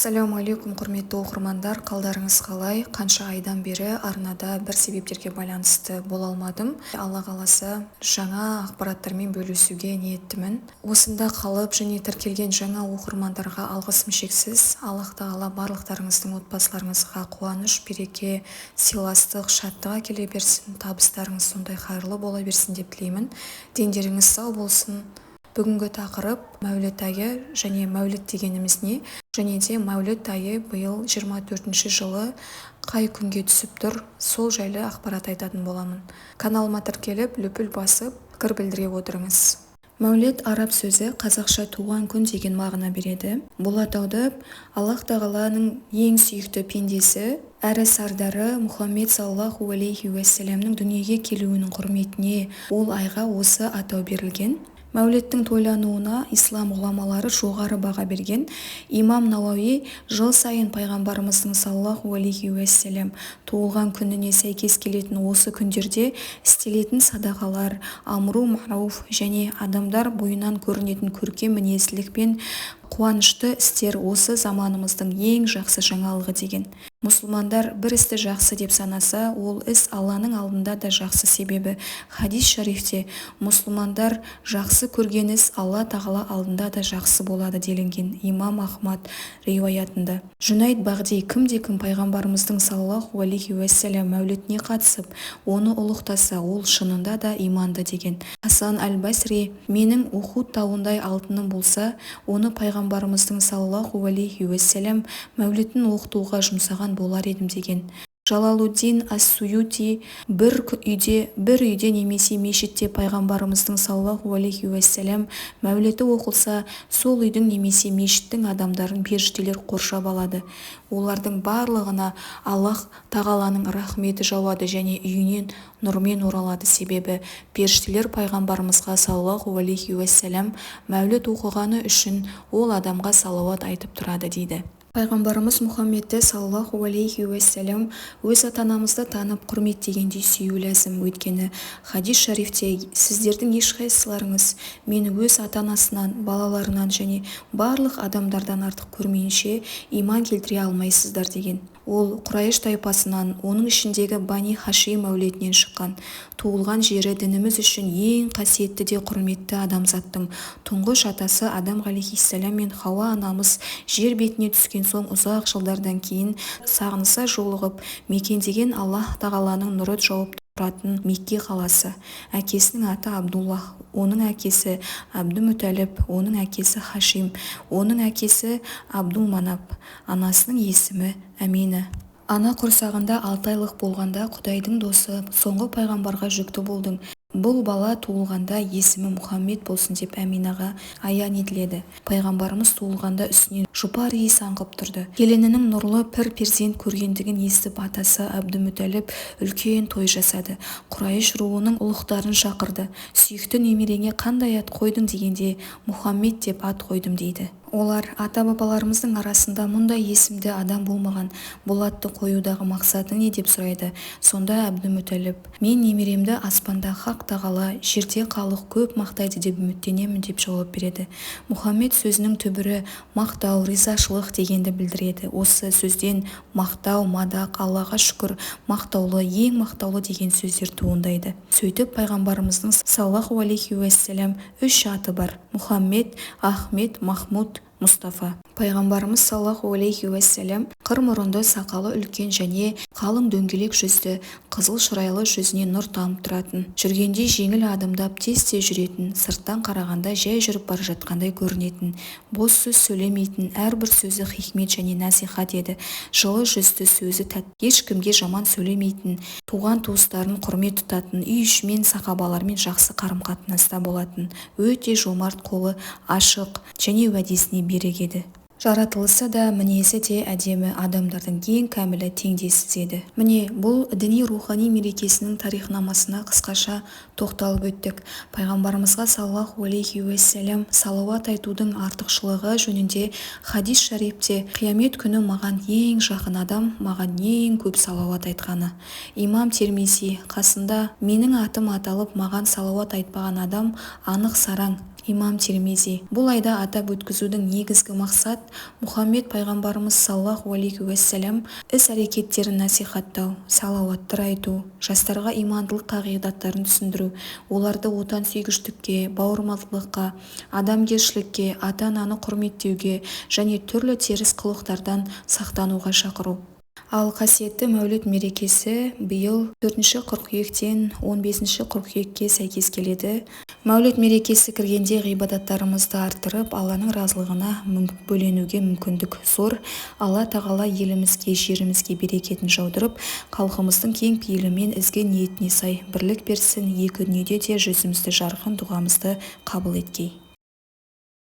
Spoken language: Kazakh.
Ассалаумағалейкум, құрметті оқырмандар! Қалдарыңыз қалай? Қанша айдан бері арнада бір себептерге байланысты бола алмадым. Алла қаласа, жаңа ақпараттармен бөлісуге ниеттімін. Осында қалып және тіркелген жаңа оқырмандарға алғысым шексіз. Аллах тағала барлықтарыңыздың отбасыларыңызға қуаныш, береке, сыйластық, шаттық әкеле берсін, табыстарыңыз сондай қайырлы бола берсін деп тілеймін. Дендеріңіз сау болсын. Бүгінгі тақырып: Мәуліт айы және мәуліт дегеніміз не, және де Мәуліт айы биыл 24 жылы қай күнге түсіп тұр, сол жайлы ақпарат айтатын боламын. Каналыма тіркеліп, лүпіл басып, пікір білдіре отырыңыз. Мәулет — араб сөзі, қазақша «туған күн» деген мағына береді. Бұл атауды Аллах тағаланың ең сүйікті пендесі әрі сардары Мұхаммед саллаллаху алейхи уәссәламнің дүниеге келуінің құрметіне ол айға осы атау берілген. Мәулеттің тойлануына ислам ғұламалары жоғары баға берген. Имам Науауи: «Жыл сайын пайғамбарымыздың саллаллаху алейхи уәссәлам туылған күніне сәйкес келетін осы күндерде істелетін садақалар, амру мағруф және адамдар бойынан көрінетін көркем мінезділік пен қуанышты істер осы заманымыздың ең жақсы жаңалығы», — деген. Мұсылмандар бір істі жақсы деп санаса, ол іс Алланың алдында да жақсы, себебі хадис шарифте: «Мұсылмандар жақсы көрген іс Алла тағала алдында да жақсы болады», — делінген, имам Ахмад риуаятында. Жүнайд Бағди: «Кімде-кім пайғамбарымыздың саллаллаху алейхи уәссәлам мәулітіне қатысып, оны ұлықтаса, ол шынында да иманды», — деген. Хасан әл-Басри: «Менің Ухуд тауындай алтыным болса, оны пайғамбарымыздың саллаллаху алейхи уәссәлам мәулітін оқытуға жұмсаған болар едім», — деген. Жалалуддин ас-Суюти: Бір үйде немесе мешітте пайғамбарымыздың саллаллаху алейхи уәссәлам мәуліті оқылса, сол үйдің немесе мешіттің адамдарын періштелер қоршап алады, олардың барлығына Аллах тағаланың рахметі жауады және үйінен нұрмен оралады, себебі періштелер пайғамбарымызға саллаллаху алейхи уәссәлам мәуліт оқығаны үшін ол адамға салауат айтып тұрады», — дейді. Пайғамбарымыз Мұхаммедті саллаллаху алейхи уәссәлам өз ата-анамызды танып, құрметтегендей сүю ләзім. Өйткені хадис шарифте: «Сіздердің ешқайсыларыңыз мені өз ата-анасынан, балаларынан және барлық адамдардан артық көрмейінше, иман келтіре алмайсыздар», — деген. Ол Құрайш тайпасынан, оның ішіндегі Бани Хашим әулетінен шыққан. Туылған жері дініміз үшін ең қасиетті де құрметті, адамзаттың тұңғыш атасы Адам ғалейхиссалам мен Хауа анамыз жер бетіне түскен соң ұзақ жылдардан кейін сағыныса жолығып мекендеген, Аллах тағаланың нұры жауып тұратын Мекке қаласы. Әкесінің аты Абдуллах, оның әкесі Әбдімүтәліп, оның әкесі Хашим, оның әкесі Абдулманап. Анасының есімі Әмина. Ана құрсағында 6 айлық болғанда Құдайдың досы, соңғы пайғамбарға жүкті болдың. Бұл бала туылғанда есімі Мұхаммед болсын деп Әминаға аян етіледі. Пайғамбарымыз туылғанда үстінен жұпар иіс аңқып тұрды. Келінінің нұрлы пір перзент көргендігін естіп, атасы Әбдімүтәліп үлкен той жасады. Құрайш руының ұлықтарын шақырды. «Сүйікті немереңе қандай ат қойдың?» — дегенде, «Мұхаммед деп ат қойдым», — дейді. Олар: «Ата-бабаларымыздың арасында мұндай есімді адам болмаған, бұл атты қоюдағы мақсатың не?» — деп сұрайды. Сонда Әбдімүтәліп: «Мен немеремді аспанда Хақ тағала, жерде халық көп мақтайды деп үміттенемін», — деп жауап береді. Мұхаммед сөзінің түбірі мақтау, ризашылық дегенді білдіреді. Осы сөзден мақтау, мадақ, Аллаға шүкір, мақтаулы, ең мақтаулы деген сөздер туындайды. Сөйтіп, пайғамбарымыздың саллаллаху алейхи уәссәлам үш аты бар: Мұхаммед, Ахмет, Махмұд, Мұстафа. Пайғамбарымыз саллаллаху алейхи уәссәлам қыр мұрынды, сақалы үлкен және қалың дөңгелек жүзді, қызыл шырайлы, жүзінен нұр тамып тұратын. Жүргенде жеңіл адымдап, тез-тез жүретін, сырттан қарағанда жай жүріп бара жатқандай көрінетін. Бос сөз сөйлемейтін, әрбір сөзі хикмет және насихат еді. Жылы жүзді, сөзі тәтті, ешкімге жаман сөйлемейтін, туған-туыстарын құрмет тұтатын, үй ішімен, сахабалармен жақсы қарым-қатынаста болатын. Өте жомарт, қолы ашық және уәдесіне берік еді. Жаратылысы да, мінезі де әдемі, адамдардың ең кәмілі, теңдессіз еді. Міне, бұл діни рухани мерекесінің тарихнамасына қысқаша тоқталып өттік. Пайғамбарымызға саллаллаху алейхи уәссәлам салауат айтудың артықшылығы жөнінде хадис шарифте: «Қиямет күні маған ең жақын адам — маған ең көп салауат айтқаны», имам Термизи. Қасында менің атым аталып, маған салауат айтпаған адам анық сараң. Имам Термизи. Бұл айды атап өткізудің негізгі мақсат Мұхаммед пайғамбарымыз саллаллаху алейхи уәссәлам іс-әрекеттерін насихаттау, салауаттар айту, жастарға имандылық қағидаттарын түсіндіру, оларды отансүйгіштікке, бауырмалдыққа, адамгершілікке, ата-ананы құрметтеуге және түрлі теріс қылықтардан сақтануға шақыру. Ал қасиетті Мәуліт мерекесі биыл 4 қыркүйектен 15 қыркүйекке сәйкес келеді. Мәуліт мерекесі кіргенде ғибадаттарымызды арттырып, Алланың разылығына бөленуге мүмкіндік зор. Алла тағала елімізге, жерімізге берекетін жаудырып, халқымыздың кең пейілі мен ізгі ниетіне сай бірлік берсін, екі дүниеде де жүзімізді жарқын, дұғамызды қабыл еткей!